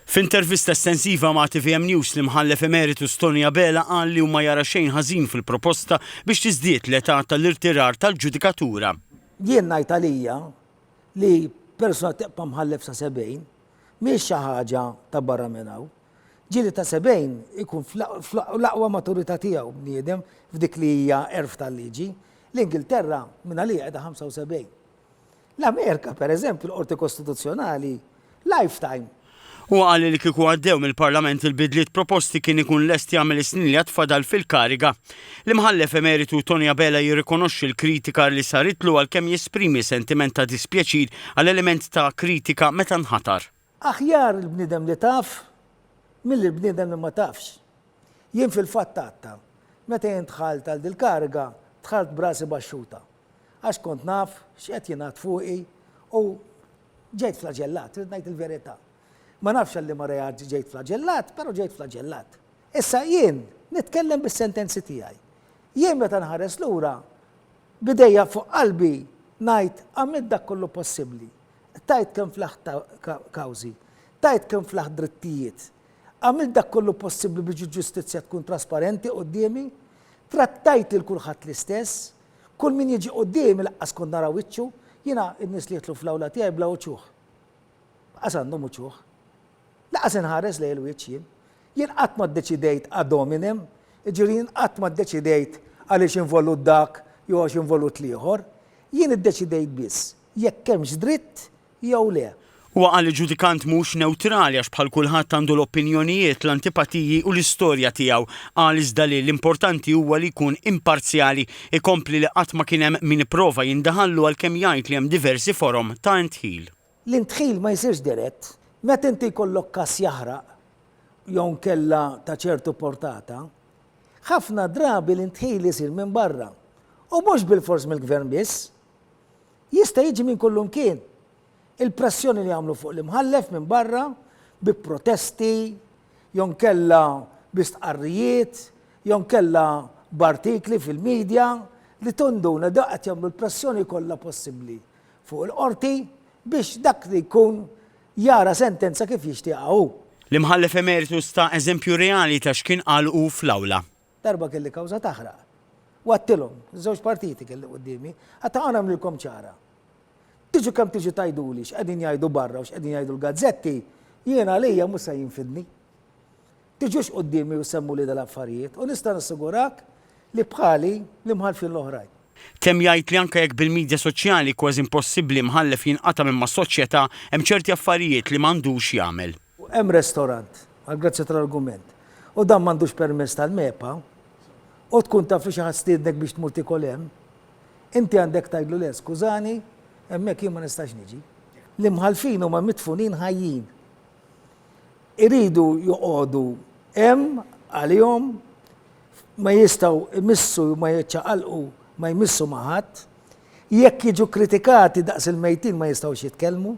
F'intervista estensiva ma' tvm News l-Imħallef Emeritus Tony Abela qal li hu ma jara xejn ħażin fil-proposta biex tiżdied l-età tal-irtirar tal-ġudikatura. Jien ngħid għalija li persuna tibqa' mħallef sa 70 mhijiex xi ħaġa ta' barra minn hawn. Ġieli ta' 70 ikun fl-aqwa maturità tiegħu bniedem f'dik li hija għerf tal-liġi. L-Ingilterra minn għalija qiegħda 75. L-Amerika, per eżempju, l-Qorti Kostituzzjonali, lifetime. Huwa qal li kieku għaddew mill-Parlament il-bidliet proposti kien ikun lest jagħmel is-snin li għad fadal fil-kariga. L-Imħallef Emeritu Tony Abela jirrikonoxxi l-kritika li saritlu għalkemm jesprimi sentiment ta' dispjaċir għal element ta' kritika meta nħatar. Aħjar il-bniedem li taf milli l-bniedem li ma tafx. Jien fil-fatt għadtha, meta jien dħalt għal dil-kariga, dħalt b'rasi baxxuta. Għax kont naf x'qed jingħad fuqi u ġejt flaġellat, irrid ngħid il-verità. Ma nafx għal liema reat ġejt flaġellat, però ġejt flaġellat. Issa jien nitkellem bis-sentenzi tiegħi. Jien meta nħares lura, b'idejja fuq qalbi ngħid għamilt dak kollu possibbli. Qtajt kemm flaħt kawżi, tajt kemm flaħt drittijiet, għamilt dak kollu possibbli biex il-ġustizzja tkun trasparenti quddiemi, trattajt lil kulħadd l-istess, Kull min jiġi quddiemi laqqas kont nara wiċċu, jiena n-nies li jidħlu fl-awla tiegħi bla uċuħ. Laqqas għandhom uċuħ. Laqqas inħares lejn il-wiċċ jien. Jien qatt ma ddeċidejt ad hominem, jiġifieri jien qatt ma ddeċidejt għaliex involut dak jew għax involut l-ieħor. Jien iddeċidejt biss jekk hemmx dritt jew le. Huwa qal li ġudikant mhux newtrali għax bħal kulħadd għandu l-opinjonijiet, l-antipatiji u l-istorja tiegħu. Qal iżda li l-importanti huwa li jkun imparzjali. Ikompli li qatt ma kien hemm min ipprova jindaħallu għalkemm jgħid li hemm diversi forom ta' indħil. L-indħil ma jsirx dirett. Meta inti jkollok każ jaħraq jew inkella ta' ċertu portata, ħafna drabi l-indħil isir minn barra. U mhux bilfors mill-Gvern biss. Jista' jiġi minn kullumkien. Il-pressjoni li jagħmlu fuq l-imħallef minn barra bi protesti, jew inkella bi stqarrijiet, jew inkella b'artikli fil-media li tunduna dak qed jagħmlu l-pressjoni kollha possibbli fuq il-qorti biex dak li jkun jara sentenza kif jixtieqha hu. L-Imħallef Emeritus ta eżempju reali ta' x'kien qal hu fl-awla. Darba kelli kawża taħraq. U għedtilhom, żewġ partiti kelli quddiemi, għedt ħa nagħmlilkom ċara. Tiġu kemm tiġu tgħiduli x'qegħdin jgħidu barra u x'qegħdin jgħidu l-gazzetti, jien għalija mhux se jinfidni. Tiġux quddiemi u semmuli dal-affarijiet u nista' nassigurak li bħali l-imħallfin l-oħrajn. Temm jgħid li anke jekk bil-midja soċjali kważi impossibbli mħallef jinqata' minn mas-soċjetà, hemm ċerti affarijiet li m'għandux jagħmel. Hemm restorant, għall-grazzja tal-argument, u dan m'għandux permess tal-MEPA, u tkun taf li xi ħadd stiednek biex tmur tiekol hemm, inti għandek tgħidlu le, skużani, hemmhekk jien ma nistax niġi. L-imħallfin huma midfunin ħajjin. Iridu joqogħdu hemm għalihom, ma jistgħu jmissu ma jiċċaqalqu ma jmissu ma' ħadd. Jekk jiġu kritikati daqs il-mejtin ma jistgħux jitkellmu.